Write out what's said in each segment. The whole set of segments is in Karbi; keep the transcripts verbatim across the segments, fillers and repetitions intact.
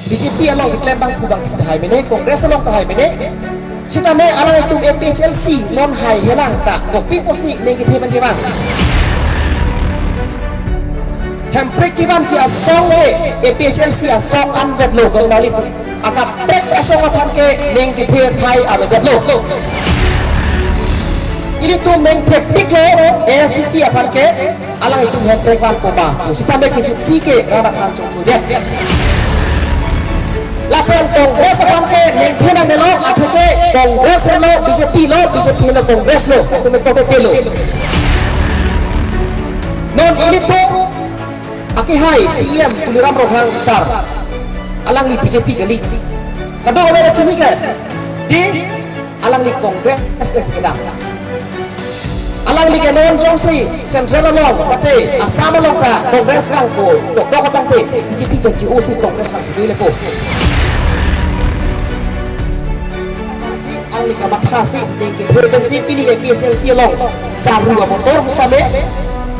B J P along keklem abangphu abangphi tahai mene, Congress along tahai mene. Sitame alanglitum A P H L C non haihelang ta kopi pusi neng kethe pen kevang. Hemprek kevanji asong ke A P H L C asong anvetlo, Dongnali akaprek asong aphan ke neng kethe thai avedetlo. Ilitum neng thepiklo A S D C aphan ke, alanglitum hemprek vanpo ma pu sitame kejutsi ke rat aphan chongthudet. Lapen Congress aphan ke neng thenang nelo, atheke Congress lo, B J P lo, B J P lo, Congress lo, atum ekot telo. Non ilitum akehai C E M Tuliram Ronghang sir, alangli B J P kali. Kadokave ta chini ke, di alangli Congress pensi kedam. Alangli ke non jongsi Central along, mate Assam along ta Congress vangpo, dokdok tangte B J P pen che-osi Congress vang kejui lepo. Si alangli kamatha si neng kethe pensi pini A P H L C along saru amotor pusitame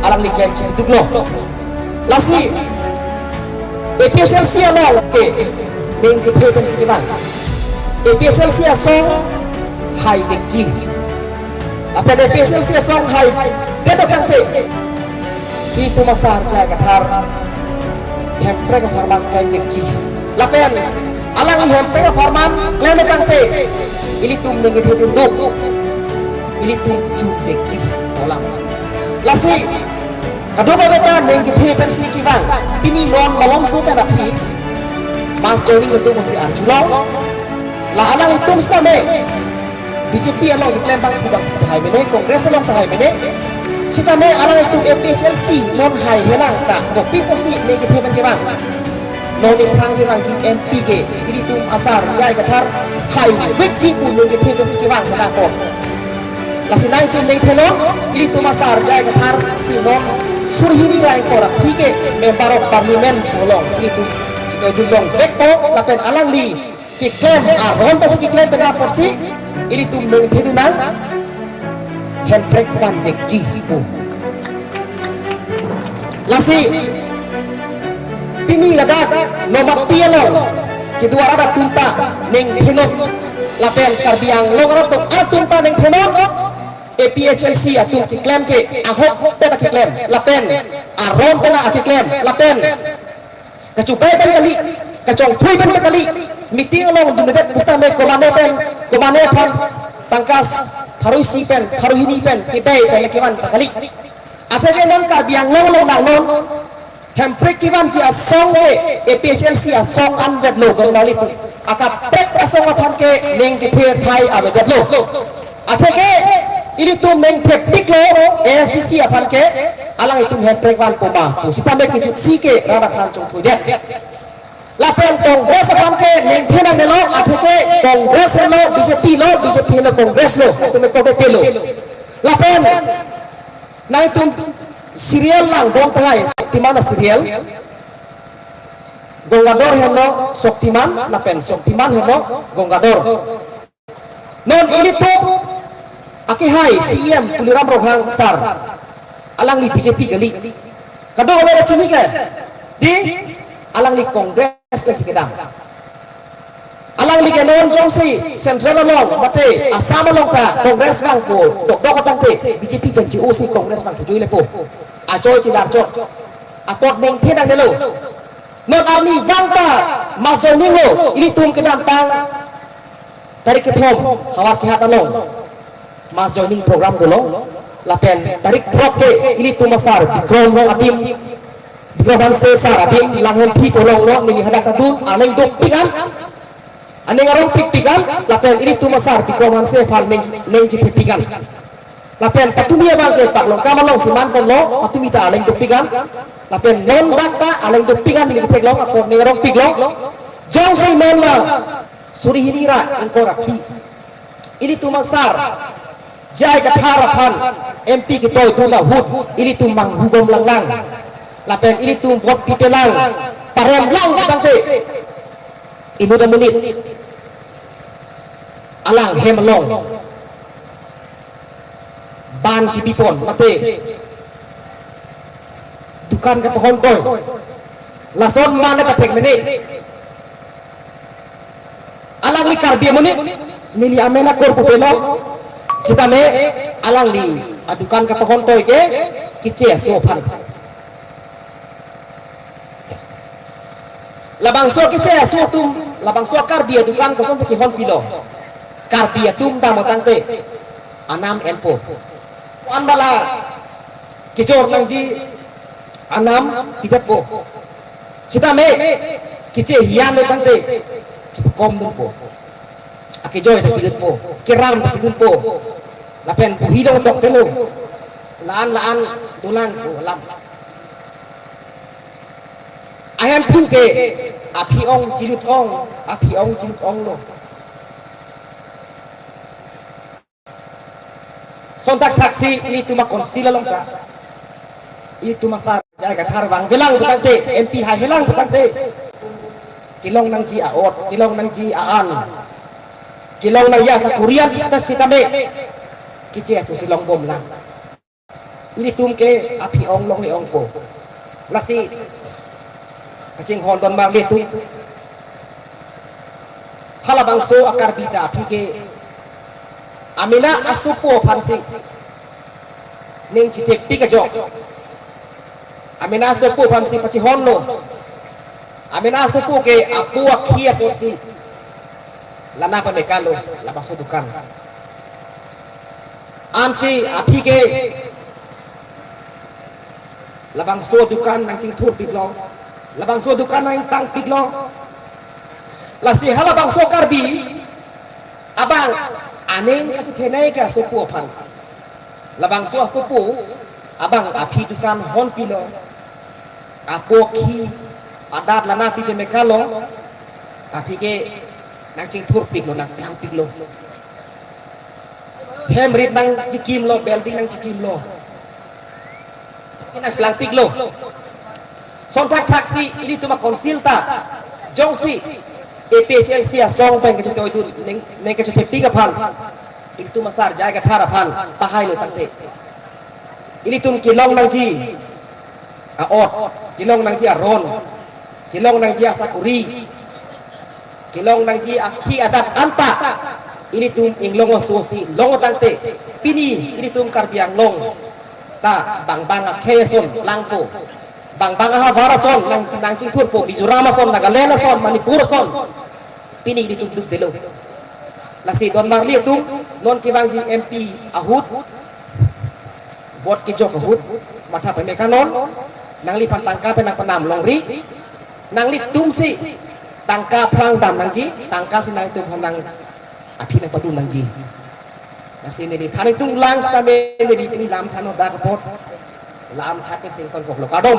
alangli klem chiduklo. Lasi A P H L C along ke neng kethe pensi kevang. A P H L C asong haivekji. Lapen A P H L C asong haivedet tangte, itum asar J I Kathar hemprek apharman klem vekji. Lapen alangli hemprek apharman klem tangte, ilitum neng kethe tunduk, ilitum jut vekji. Alam. Lasi kadokave ta neng kethe pensi kevang. Pini non malomso pen aphi mass joining atum si arjulong. La alanglitum sitame B J P along keklem abangphu abangphi tahai mene, Congress along tahai mene. Sitame alanglitum A P H L C non haihelang ta kopi pusi neng kethe pen kevang. Non iphrang kevangji M P ke ilitum asar J I Kathar haivekji pu neng kethe pensi kevang pen ako. Lasi nangtum neng thenon, ilitum asar J I Kathar si non suri hini ra ingkoi ra phli ke Member of Parliament along ilitum chito dun longvekpo, lapen alangli keklem aron pensi keklem pen apotsi ilitum neng thedun nang, hemprek vanvekji pu. Lasi pini ladak Nomati along kedo arat atum ta neng thenon, lapen Karbi Anglong arat atum ta neng thenon. A P H L C atum keklem ke ahok pet keklem, lapen aron pen akeklem, lapen kachobai pen kali, kachongthui pen kali. Meeting along dundet pusitame komane pen, komane aphan tangka pharo isi pen, pharo hini pen kebai pen kevan ta kali. Atheke non Karbi Anglong along nang non hemprek kevanji asong ke A P H L C asong anvetlo, Dongnali akaprek asong aphan ke neng kethe thai avedetlo. Atheke ilitum neng thepiklo A S D C aphan ke, alanglitum hemprek vanpo ma pu sitame kejutsi ke rat aphan chongthudet. Lapen Congress aphan ke neng thenang nelo, atheke Congress lo, B J P lo, B J P lo, Congress lo, atum ekot telo. Lapen nangtum serial lang dong tahai, Shaktiman a-serial. Gangadhar heno, Shaktiman, lapen Shaktiman heno, Gangadhar. Non ilitum akehai C E M Tuliram Ronghang sir, alangli B J P kali. Kadokave ta chini ke, di alangli Congress pensi kedam. Alangli ke non jongsi Central along mate Assam along ta Congress vangpo, dokdok tangte B J P pen che-osi Congress vang kejui lepo. Achoi chilar chok. Apot neng thenang nelo. Non arni vang ta mass joining lo, ilitum kedamtang tarik kethom Howraghat along mass joining program dolo. Lapen tarik throk ke ilitum asar Bikram adim, Bikram Hanse sir adim Langhempi along lo, neli hadak ta dun, aning dopik an, aning arongpik pik an, lapen ilitum asar Bikram Hanse aphan neng, neng chethepik an. Lapen patumi abang ke Paklongkam along si man ponlo, patumi ta aling dopik an. Lapen non dak ta aling dopik an neli theklong, apot ning arongpiklo. Jongsi non la suri hini ra ingkoi ra phli, ilitum asar J I Kathar aphan M P ketoi dun ahut ilitum manghu bom langlang, lapen ilitum vote pipe lang, parem lang tangte, inut amonit alang hem along ban kebi pon mate dukan kapahon toi, lason mane ta thek mene. Alangli Karbi amonit, neli amen akur pupelo, sitame alangli adukan kapahon toike Keche aso aphan. Labangso Keche aso atum, labangso Karbi adukan kosonsi kehon pilo. Karbi atum dam tangte anam enpo. Ko-an bala kejor nangji anam pidetpo. Sitame Keche hiyan lo tangte chepakom dunpo. Akejoi ta pidunpo, keram ta pidunpo. Lapen buhi dong tok telo. La-an la-an dolang ko alam. Ahemphu ke aphi ong chilut ong, aphi ong chilut ong lo. Sontak thaksi ilitum a-council along ta, ilitum asar J I Kathar vangvelang putangte, M P haihelang putangte, kelong nangji a-ot, kelong nangji a-an, kelong nangji asakuri an sita sitame Keche aso si longbomlang. Ilitum ke aphi ong longle ongpo. Lasi kachinghon don marli atum, halabangso a-Karbi ta aphi ke amena asopo aphansi ning chithekpik ajok, amena asopo aphansi pachihonlo. Amena asopo ke apo akhi apotsi lana pamekalo labangso dukan. Ansi aphi ke labangso dukan nangchingthurpiklo, labangso dukan nangtangpiklo. Lasi halabangso Karbi abang aning kachethenei ke asopo aphan. Labangso asopo abang aphi dukan honpilo, apo akhi adat lana pi pamekalo, aphi ke nangchingthurpiklo, nangplangpiklo. Hem rit nangchikimlo, building nangchikimlo, nangplangpiklo. Sontak thaksi ilitum a-council ta jongsi A P H L C asong pen kachetoidun ning, ning kachethepik aphan, ilitum asar J I Kathar aphan pahailo tangte, ilitum kelong nangji a-ot, kelong nangji aron, kelong nangji asakuri, kelong nangji akhi adat anta ilitum inglong aso si long tangte, pini ilitum Karbi Anglong ta bangbang akhei ason langpo, bangbang ahavar ason nang, nangchingthurpo, Mizoram ason, Nagaland ason, Manipur ason, pini ilitum dukdelo. Lasi don marli atum, non kevangji M P ahut vote kejok ahut matha pamekanon, nangliphan tangka pen nangpanam longri, nanglitumsi tangka aphrang dam nangji, tangka si nanglitum aphan nang aphi nangpadun nangji. Lasi neli than itum lang sitame neli pini lam than-o dak apot lam than pen singkon koklo, kardom.